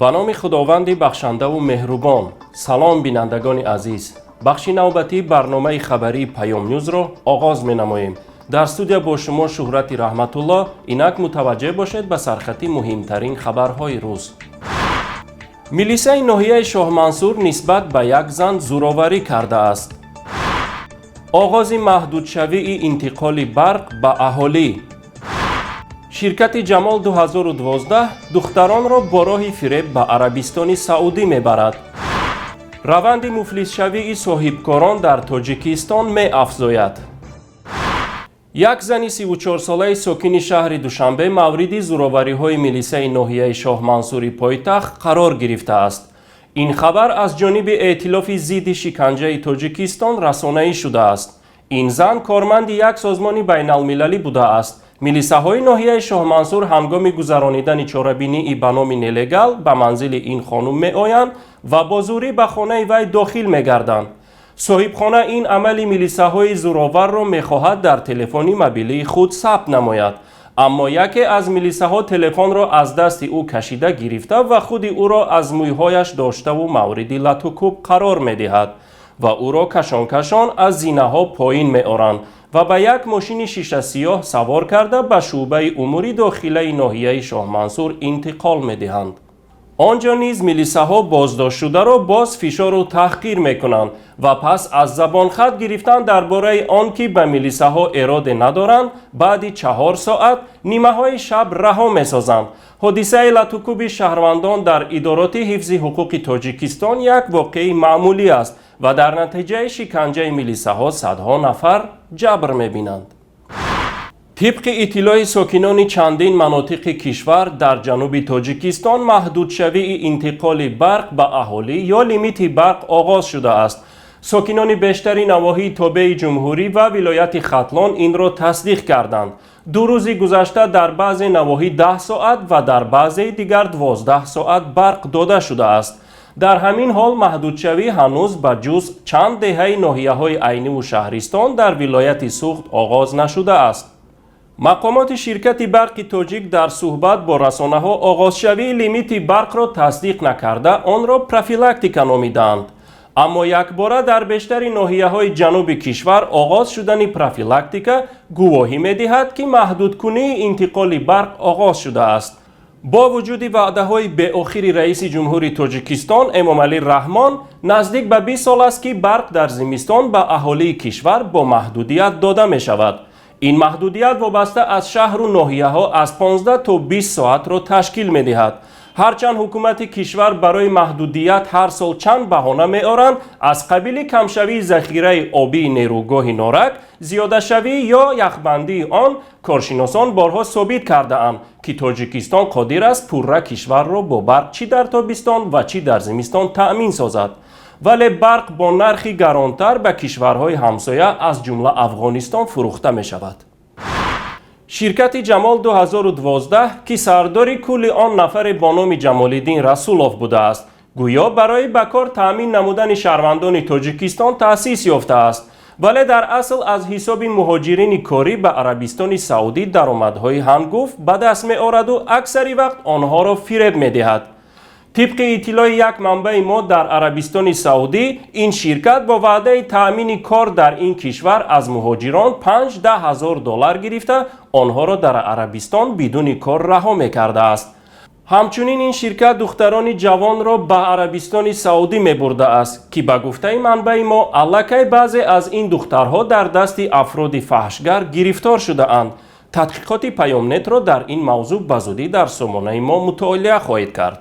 Ба номи Худованди бахшандаву меҳрубон. Салом, бинандагони азиз. Бахши навбатии барномаи хабарии Паёмнюзро оғоз менамоем. Дар студия бо шумо Шӯҳрати Раҳматулло. Инак мутаваҷҷеҳ бошед ба сархати муҳимтарин хабарҳои рӯз. Милисаи ноҳияи Шоҳмансур нисбат ба як зан зӯроварӣ кардааст. Оғози маҳдудшавии интиқоли барқ ба аҳолӣ. Ширкати Ҷамол 2012 духтаронро бо роҳи фиреб ба Арабистони Саудӣ мебарад. Раванди муфлисшавии соҳибкорон дар Тоҷикистон меафзояд. Як зани 34-солаи сокини шаҳри Душанбе мавриди зӯровариҳои милисаи ноҳияи Шоҳмансури пойтахт қарор гирифтааст. Ин хабар аз ҷониби Эътилофи зидди шиканҷаи Тоҷикистон расонаӣ шудааст. Ин зан корманди як созмони байналмилалӣ будааст. Милисаҳои ноҳияи Шоҳмансур ҳангоми гузаронидани чорабинии ба номи нелегал ба манзили ин хонум меоянд ва бо зӯрӣ ба хонаи вай дохил мегарданд. Соҳибхона ин амали милисаҳои зӯроварро мехоҳад дар телефони мобилии худ сабт намояд, аммо яке аз милисаҳо телефонро аз дасти ӯ кашида гирифта ва худи ӯро аз мӯйҳояш доштаву мавриди латукӯб қарор медиҳад ва ӯро кашон-кашон аз зинаҳо поин меоранд ва ба як мошини шишасиёҳ савор карда, ба шӯъбаи умури дохилаи ноҳияи Шоҳмансур интиқол медиҳанд. Он ҷо низ милисаҳо боздоштшударо боз фишору таҳқир мекунанд ва пас аз забонхат гирифтан дар бораи он ки ба милисаҳо эроде надоранд, баъди 4 соат нимаҳои шаб раҳо месозанд. Ҳодисаи латукӯби шаҳрвандон дар идороти ҳифзи ҳуқуқи Тоҷикистон як воқеаи маъмулӣ аст ва дар натиҷаи шиканҷаи милисаҳо садҳо нафар ҷабр мебинанд. Тибқи иттилои сокинони чандин манотиқи кишвар, дар ҷануби Тоҷикистон маҳдудшавии интиқоли барқ ба аҳолӣ ё лимити барқ оғоз шудааст. Сокинони бештари навоҳии тобеи ҷумҳурӣ ва вилояти Хатлон инро тасдиқ карданд. 2 рӯзи гузашта дар баъзе навоҳӣ 10 соат ва дар баъзеи дигар 12 соат барқ дода шудааст. Дар ҳамин ҳол, маҳдудшавӣ ҳанӯз ба ҷуз чанд деҳаи ноҳияҳои Айниву Шаҳристон дар вилояти Суғд оғоз нашудааст. Мақомоти ширкати Барқи Тоҷик дар суҳбат бо расонаҳо оғозшавии лимити барқро тасдиқ накарда, онро профилактика номидаанд. Аммо якбора дар бештари ноҳияҳои ҷануби кишвар оғоз шудани профилактика гувоҳӣ медиҳад, ки маҳдудкунии интиқоли барқ оғоз шудааст. Бо вуҷуди ваъдаҳои беохири раиси ҷумҳури Тоҷикистон Эмомалӣ Раҳмон, наздик ба 20 сол аст, ки барқ дар зимистон ба аҳолии кишвар бо маҳдудият дода мешавад. Ин маҳдудият вобаста аз шаҳру ноҳияҳо аз 15 то 20 соатро ташкил медиҳад. Ҳарчанд ҳукумати кишвар барои маҳдудият ҳар сол чанд баҳона меоранд, аз қабили камшавии захираи обии нерӯгоҳи Норак, зиёдашавӣ ё яхбандии он, коршиносон борҳо собит кардаанд, ки Тоҷикистон қодир аст пурра кишварро бо барқ чӣ дар тобистон ва чӣ дар зимистон таъмин созад. Вале барқ бо нархи гаронтар ба кишварҳои ҳамсоя, аз ҷумла Афғонистон, фурӯхта мешавад. Ширкати Ҷамол 2012, ки сардори кулли он нафаре бо номи Ҷамолиддин Расулов будааст, гӯё барои ба кор таъмин намудани шаҳрвандони Тоҷикистон таъсис ёфтааст, вале дар асл аз ҳисоби муҳоҷирини корӣ ба Арабистони Саудӣ даромадҳои ҳангуфт ба даст меораду аксари вақт онҳоро фиреб медиҳад. Тибқи иттилои як манбаи мо дар Арабистони Саудӣ, ин ширкат бо ваъдаи таъмини кор дар ин кишвар аз муҳоҷирон 5-10 ҳазор доллар гирифта, онҳоро дар Арабистон бидуни кор раҳо мекардааст. Ҳамчунин ин ширкат духтарони ҷавонро ба Арабистони Саудӣ мебурдааст, ки ба гуфтаи манбаи мо, аллакай баъзе аз ин духтарҳо дар дасти афроди фаҳшгар гирифтор шудаанд. Тадқиқоти Паёмнетро дар ин мавзӯъ ба зудӣ дар сомонаи мо мутолиа хоҳед кард.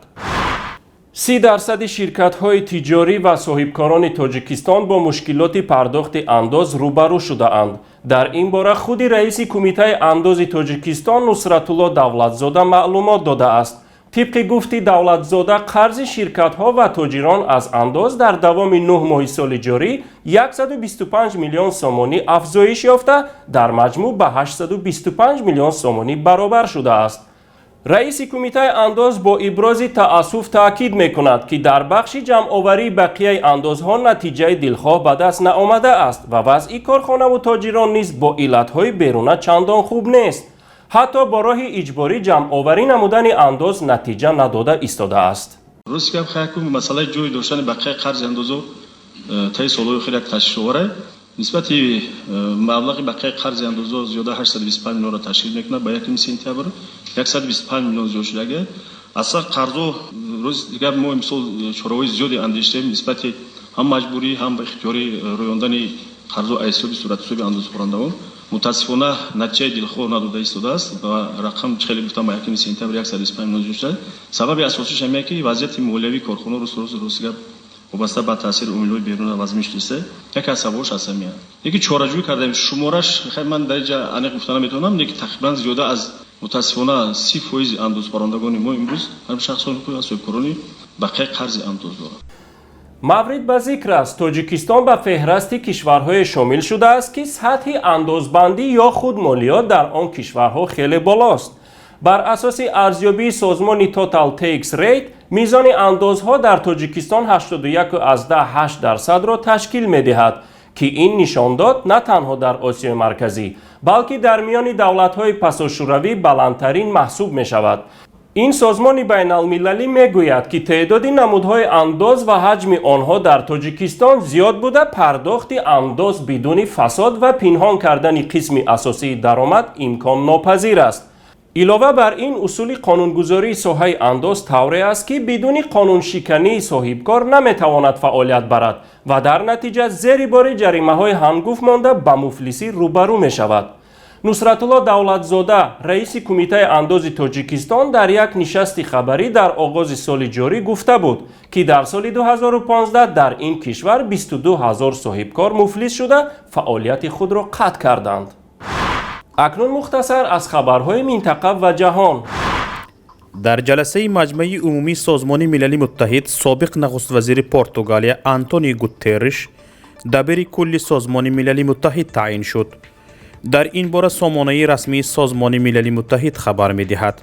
30 дарсади ширкатҳои тиҷорӣ ва соҳибкорони Тоҷикистон бо мушкилоти пардохти андоз рӯбарӯ шудаанд. Дар ин бора худи раиси Кумитаи андози Тоҷикистон Нусратулло Давлатзода маълумот додааст. Тибқи гуфти Давлатзода, қарзи ширкатҳо ва тоҷирон аз андоз дар давоми 9 моҳи соли ҷорӣ 125 миллион сомонӣ афзоиш ёфта, дар маҷмӯъ ба 825 миллион сомонӣ баробар шудааст. Раиси Кумитаи андоз бо ибрози таассуф таъкид мекунад, ки дар бахши ҷамъоварии бақияи андозҳо натиҷаи дилхоҳ ба даст наомадааст ва вазъи корхонаву тоҷирон низ бо иллатҳои беруна чандон хуб нест. Ҳатто бо роҳи иҷборӣ ҷамъоварӣ намудани андоз натиҷа надода истодааст. Рости гап, хаякум масъалаи ҷой доштани бақияи қарзи андозо таи солҳои охир як ташвишоваре. Нисбати маблағи бақияи қарзи андозо зиёда 825 миллионро ташкил мекунад, ба 1 сентябр 125 миллион зиёд шудага. Аслан қарзо, рӯзи дигар, мо имсол чораҳои зиёде андешидем нисбати ҳам маҷбурӣ, ҳам ба ихтиёрӣ рӯёндани қарзо аз ҳисоби суратҳисоби андозхӯрандагон. Мутаассифона, натиҷаи дилхоҳ надода истодааст ва рақам, хеле гуфтам, ба 1 сентябр 125 миллион зиёд шуда. Сабаби асосиш ҳамия ки вазъияти молиявии корхона рӯз рӯз, рости гап, вобаста ба таъсири омилҳои беруна вазмин шудааст. Яке аз сабабҳош аз ҳамия. Лекин чораҷӯӣ кардаем. Шумораш ман дар инҷа аниқ гуфта наметавонам, лекин тақрибан зиёда аз, мутаассифона, 30% андозпаррандагони мо имрӯз ҳам шахсони ҳуқуқӣ ва соҳибкорони бақияи қарзи андоз доранд. Маврид ба зикр аст, Тоҷикистон ба феҳрасти кишварҳое шомил шудааст, ки сатҳи андозбандӣ ё худ молиёт дар он кишварҳо хеле болост. Бар асоси арзёбии созмони Total Tax Rate, мизони андозҳо дар Тоҷикистон 81,8 дарсадро ташкил медиҳад, ки ин нишондод на танҳо дар Осиёи Марказӣ, балки дар миёни давлатҳои пасошӯравӣ баландтарин маҳсуб мешавад. Ин созмони байналмилалӣ мегӯяд, ки теъдоди намудҳои андоз ва ҳаҷми онҳо дар Тоҷикистон зиёд буда, пардохти андоз бидуни фасод ва пинҳон кардани қисми асосии даромад имконнопазир аст. Илова бар ин, усули қонунгузории соҳаи андоз тавре аст, ки бидуни қонуншикании соҳибкор наметавонад фаъолият барад ва дар натиҷа зери бори ҷаримаҳои ҳангуфт монда ба муфлисӣ рӯбарӯ мешавад. Нусратулло Давлатзода, раиси Кумитаи андози Тоҷикистон, дар як нишасти хабарӣ дар оғози соли ҷорӣ гуфта буд, ки дар соли 2015 дар ин кишвар 22 ҳазор соҳибкор муфлис шуда, фаъолияти худро қатъ карданд. Акнун мухтасар аз хабарҳои минтақа ва ҷаҳон. Дар ҷаласаи Маҷмаи умумии Созмони Милали Муттаҳид собиқ нахуствазири Португалия Антони Гутерриш дабири кулли Созмони Милали Муттаҳид таъин шуд. Дар ин бора сомонаи расмии Созмони Милали Муттаҳид хабар медиҳад.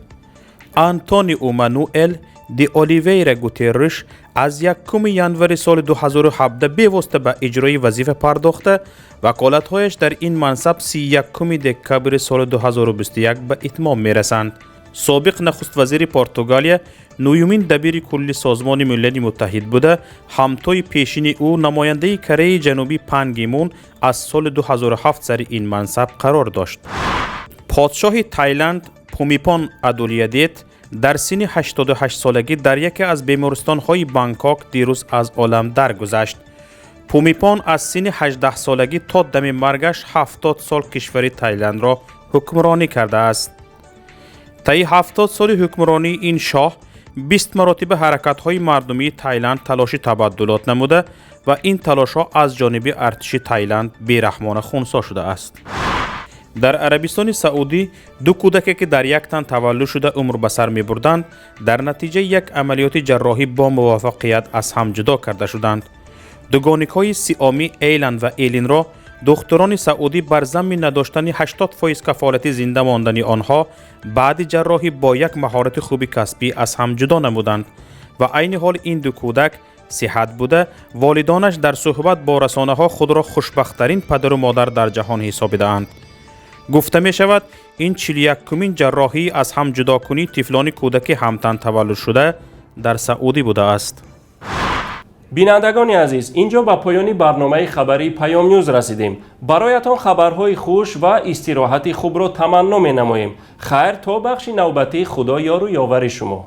Антониу Мануэл ди Оливейра Гутерриш аз 1 январи соли 2017 бевосита ба иҷрои вазифа пардохта, ваколатҳояш дар ин мансаб 31 декабри соли 2021 ба итмом мерасанд. Собиқ нахуствазири Португалия нуюмин дабири кулли Созмони Милали Муттаҳид буда, ҳамтои пешини ӯ, намояндаи Кореяи Ҷанубӣ Пан Ги Мун аз соли 2007 сари ин мансаб қарор дошт. Подшоҳи Тайланд Пумипон Адулиядет дар синни 88-солагӣ дар яке аз бемористонҳои Бангкок дирӯз аз олам даргузашт. Пумипон аз синни 18-солагӣ то дами маргаш 70 сол кишвари Тайландро ҳукмронӣ кардааст. Таи 70 соли ҳукмронии ин шоҳ 20 маротиба ҳаракатҳои мардумии Тайланд талоши табаддулот намуда ва ин талошҳо аз ҷониби артиши Тайланд бераҳмона хунсо шудааст. Дар Арабистони Саудӣ ду кӯдаке, ки дар як тан таваллуд шуда, умр ба сар мебурданд, дар натиҷаи як амалиёти ҷарроҳӣ бо муваффақият аз ҳам ҷудо карда шуданд. Дугоникҳои сиомӣ Эйланд ва Элинро духтурони саудӣ бар замми надоштани 80% кафолати зинда мондани онҳо баъди ҷарроҳӣ бо як маҳорати хуби касбӣ аз ҳам ҷудо намуданд ва айни ҳол ин ду кӯдак сиҳат буда, волидонаш дар суҳбат бо расонаҳо худро хушбахттарин падару модар дар ҷаҳон ҳисобидаанд. Гуфта мешавад, ин 41-умин ҷарроҳии аз ҳам ҷудокунии тифлони кӯдаки ҳамтан таваллудшуда дар Саудӣ будааст. Бинандагони азиз, ин ҷо ба поёни барномаи хабарии Паёмнюз расидем. Бароятон хабарҳои хуш ва истироҳати хубро таманно менамоем. Хайр, то бахши навбатӣ, Худо ёру ёвари шумо.